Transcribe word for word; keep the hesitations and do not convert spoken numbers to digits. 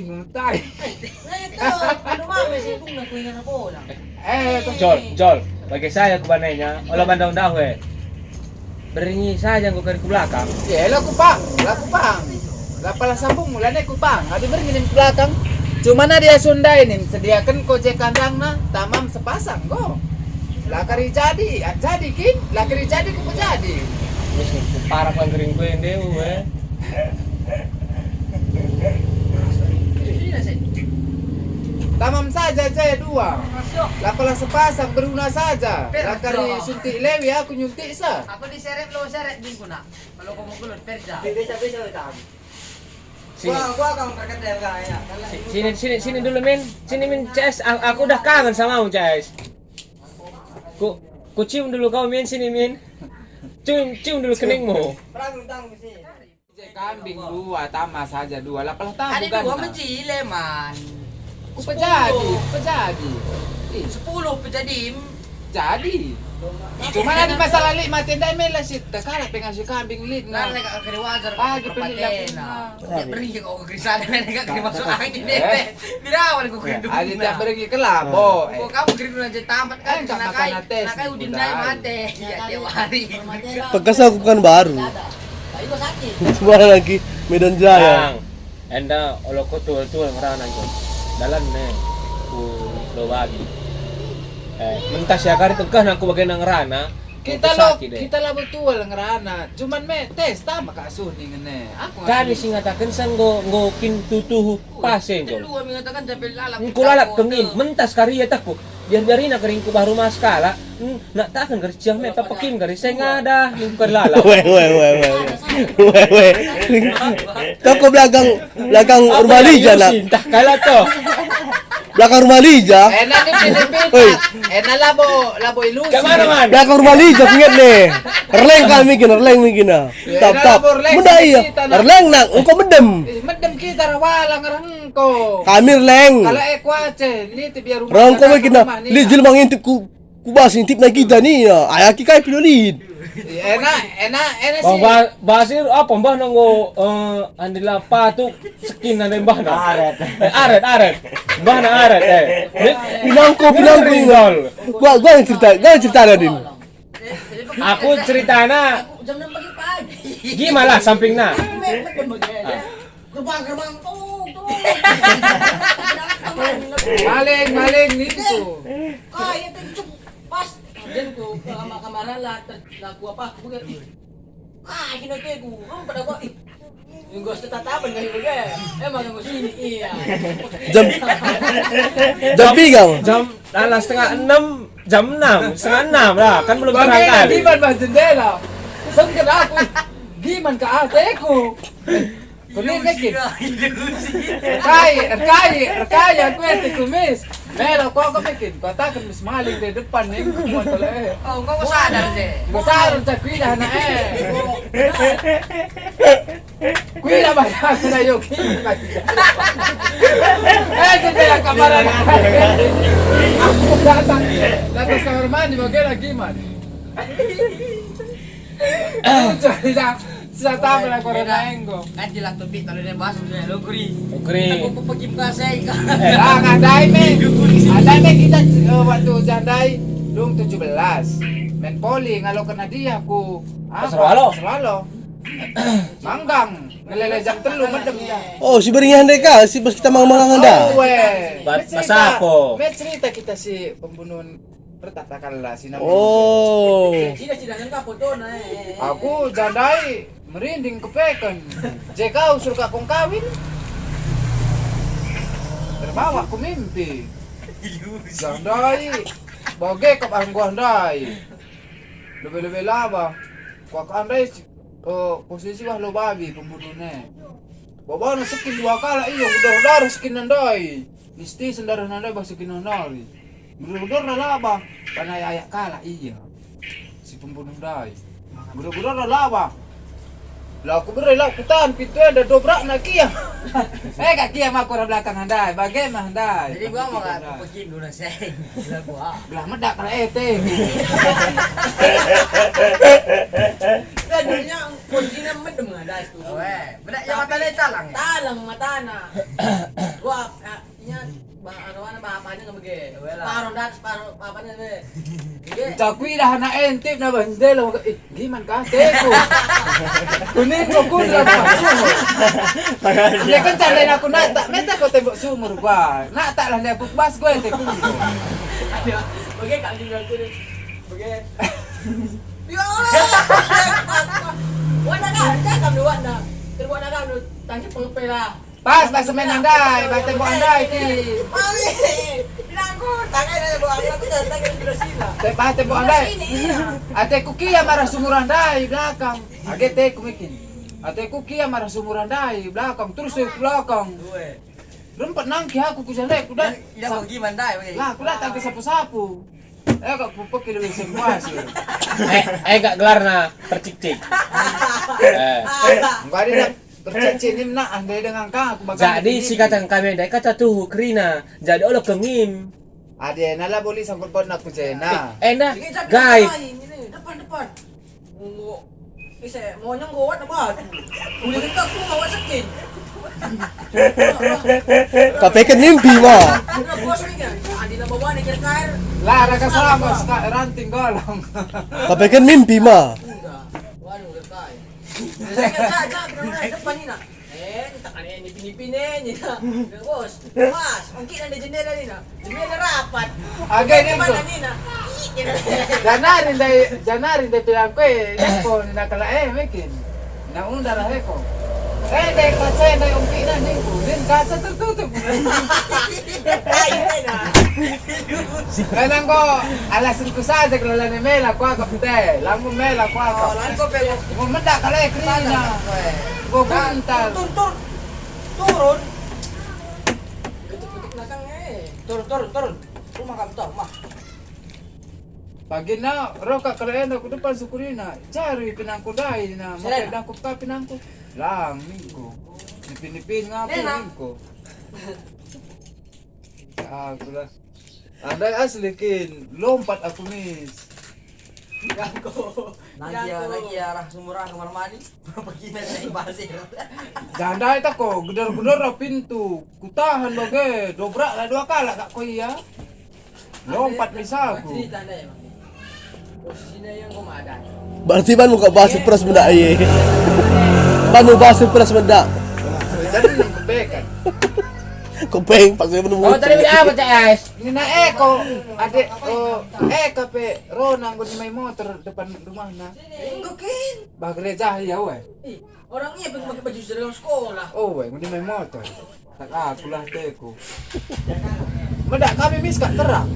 Ngutai. Eh, Jol, Jol, bage saja kubanainya, ola mandau-ndau e. Berngi saja enggo kari ku belakang. Ya, la kupang, la kupang. La pala sambung mulane kupang, adi berngi nin ku belakang. Cuma na dia sundai nin, sediaken ko je kandangna, tamam sepasang ko. La kari jadi, ah, jadi kin, la kari jadi ku jadi. Terus kuparak lang kering kue ndewe. Tamam saja je dua. La pala sepasang beruna saja. La kari suntik lewi aku nyuntik sa. Aku diseret lo seret bingku nak. Kalau kamu gelut perja. Bisa bisa utang. Sini. Gua gua kamu perkedel gaya. Si- Sini sini sini dulu, Min. Sini, Min, C S. A- Aku udah kangen sama kamu, C S. Ku Kucium dulu kau, Min, sini, Min. Cium, cium dulu keningmu. Perang utang sih. Kambing dua, tama saja dua. Lah, pelah tabu. Ada kan, dua nah. Mejile, man. Ku pejadi, pejadi. Ih. Sepuluh pejadim. Jadi. Cuma ada masalah lik mati ndai mela sit. Kalak pengasih kambing lit nah. Kan lek kena wajar. Ah, gitu, lik. Dia beri kok ke sana, kan nggak kena masuk angin deh. Birawan ku kerindu. Ada tak beri kelabo. Kok kamu kerindu aja tamat kan? Nakai udin ndai mate. Ya, tiap hari. Pekas aku kan baru. Cuma lagi Medan Jaya. Bang, enda olo ko tual-tual ngerana jo. Dalan ne ku Lobagi. Eh, mentas ya kari tegah nangku bage nang ngerana. Kita lo, kita labo tual ngerana. Cuman me tes tama ka asuh ning ngene. Aku kami si ngataken sa enggo, enggo kin tutuhu pas e, Jol. Engko lalap kengin, mentas kari atahku. Biar-biarina kari engko bah rumah sekalak. Hmm, nak taken kari ciah me, pekin kari seng ada, ningkar lalap. Weh, weh, weh, weh. Weh, weh. Toko belakang, belakang rumah Lija, nak. Entah kalah toh. Belakang rumah Lija. Enak ni pilih pita. Hei. Enak labo, labo ilusi. Ke mana, man? Belakang rumah Lija, ingat nih. Erleng kami gini, erleng gini. Tap, tap. Menda iya. Erleng nak, engko medem. Ih, medem kita rawala ngerengko. Kami erleng. Kalau eh kuace, ni te biar rumah. Rengko me kita. Li jelma ngintip ku, ku bas ngintip na kita ni ya. Ayaki kai pilolit. Enak, enak, enak sih. Bang Ba- Basir apa mbah nanggo eh, andila patu sekin ande mbah na. Aret. Eh, aret, aret. Mbah na aret eh. Pinangko, pinangko. Gua gua yang cerita, gua yang cerita Nadin. Aku ceritana. Aku jam enam pagi-pagi. Gimana sampingna? Aku main main bagi aja. Gerbang-gerbang, tung, tung. Maling, maling, nipu. Ah, iya, tuh, cuk. Pas. Dia ku kamar-kamar lah, ter- laku apa, aku buka. Ah, gini aku, aku pada gua. Ih, enggak setatapan kali juga. Emang enggak sini, iya. Jam jam tiga, Bang. Jam alah setengah enam, jam enam, setengah enam lah, kan belum terang kali. Giman bah jendela. Sengket aku. Giman ke ateku. Kulit bikin. Kai, kai, kai aku ete kumis. Melo kok aku bikin. Katakan mis maling di depan nih. Motor eh. Oh, kok sadar sih. Kok sadar cak kuidah anak eh. Kuilah bayar kena yo ki. Eh, jendela kamar anak. Aku datang. Datang kamar mandi bagaimana giman. Sudah, sudah tahu lah corona enggo. Kan jelas topik kalau dia bahas udah lo kuri. Kuri. Aku pegi muka saya. Ah, andai me. Andai me kita eh, waktu jandai dong tujuh belas. Main poli ngalo kena dia aku. Apa? Serwalo. Serwalo. Manggang, ngelele jam telu medem. Oh, si beringi handai ka, si pas kita manggang-manggang enda. Oh, weh. Bat- Cerita, Basapo. Me cerita kita si pembunuhan Pertatakanlah si Nabi. Oh. Cida-cida kan ka fotona, eh, eh, eh. Aku jandai merinding kepeken. Je kau surga kong kawin. Terbawa ku mimpi. Jandai. Bage kap angguah ndai. Lebe-lebe laba. Kuak andai si- Eh, posisi wah lo babi pembunuhna. Babana sekin dua kalak iya, gedor-gedor sekin ndai. Nisti sendarah ndai bah sekin ndai. Gedor-gedor laba, karena ayak kalak iya. Si pembunuh ndai. Gedor-gedor laba. La kubere la kutahan pintu enda dobrakna kiam. Eh, kak kiam aku arah belakang handai, bage mah handai. Jadi gua mau aku pergi dulu seng. Gila gua. Gelah medak kala ete. Jadinya kuncinya medem nggak ada itu. Weh, medak ya mata le talang ya? Talang matana. Gua, ya, Nya, ba-, aroana bapana nge bage. Wela. Separuh dat, separuh bapana be. Bage. Ucapku idah anak entip na bah, ndai lah, eh, giman ka ateku. Kuning kok kuning lah. Dia kan candain aku natak, meta kau tembok sumur gua. Natak lah dia aku bas gua ateku. Aduh, bage kak juga tuh. Bage. Ya Allah. Wana kan, cakap lu wana. Terbuat dah kan lu, tangkap pengepel lah. Pas, pas semen andai, bate bo andai ki. Mari. Bilang ku, tangai dari bo andai, aku jangan tangai di belah sini. Te bate bo andai. Sini, iya. Ateku kia marah sumur andai belakang. Age teku mikin. Ateku kia marah sumur andai belakang, terus ke belakang. Ue. Rempet nangki aku ku jandai, ku dat-, Ila sa-, pergi mandai, weh. Lah, ku datang ke sapu-sapu. Eh, kok kupekil wis semua sih. Eh, eh, gak gelarna percikcik. Eh. Enggak ada dah percikcik ni nak andai dengan kau, aku bakal Jadi, ini. Si kata kami ndai kata tuhu kerina. Jadi, ola kengim. Ade, nala boli sangkut paut nak ku jena. Eh, enda, Ini, ini, gaib. Ini, ini, depan, depan. Enggo, ise, monyong gowat na batu. Udah kita aku bawa sekin. Kapeken mimpi, ma. Udah bos ini kan, adina bawa nih kira-kira. Lah, raka sama, suka ranting golong. Kapeken mimpi, ma. Udah, waduh, kira-kira. Saya kerja aja, depan ini, nak. Eh, tak ada yang nipin-nipin, eh, ni, nak. Udah, bos. Mas, ungkit nande jendela ni, nak. Jendela rapat. Age ni, Mana ni, nak? Ih, kira. Janari ndai, janari ndai pilang kue, ya, ko, ni, nak, kelak, eh, mekin. Nak undar, eh, ko. Eh, ndai kaca, ndai ungkit, nah, ningku. Din kaca tertutup. Ai, ai, nah. Kan engko alasengku saja kelelane mela kuakap te. Lampu mela kuakap. Oh, langko pe. Engko medak kale kerina. Engko Nah, gentar. Turun, turun. Turun. Ketuk-ketuk belakang, eh. Turun, turun, turun. Rumah kamu tahu, mah. Pagina roh kak kale enda ku depan sukurina. Jari pinangku ndai na, Seren. Makai dangkup ka pinangku. Lang ningku. Nipin-nipin ngaku Nena. Ningku. Aku lah. Andai asli kin, lompat aku, mis. Ganggu. Nagi ya, Ganggu. Nagi ya, arah sumur ah, kamar mandi. Pergi main air pasir. Jandai tako, gedor-gedor lah pintu. Kutahan bage, dobrak lah dua kalak kak ko iya. Lompat mis aku. Cerita ndai, Bang. Posisinya yang komandan. Berarti ban muka bahas pres mendak, iya. Ban mu bahas pres mendak. Jadi nang kepekan. Kepeng, pas saya menemu. Oh, tadi beli apa, Cak Ais? Nina Eko, adek, oh, Eka pe Rona enggo nimai motor depan rumahna. Enggo kin. Bah gereja iya, we. Ih, orang iya pe pakai baju seragam sekolah. Oh, we, enggo nimai motor. Tak aku lah teku. Medak kami mis kak terang.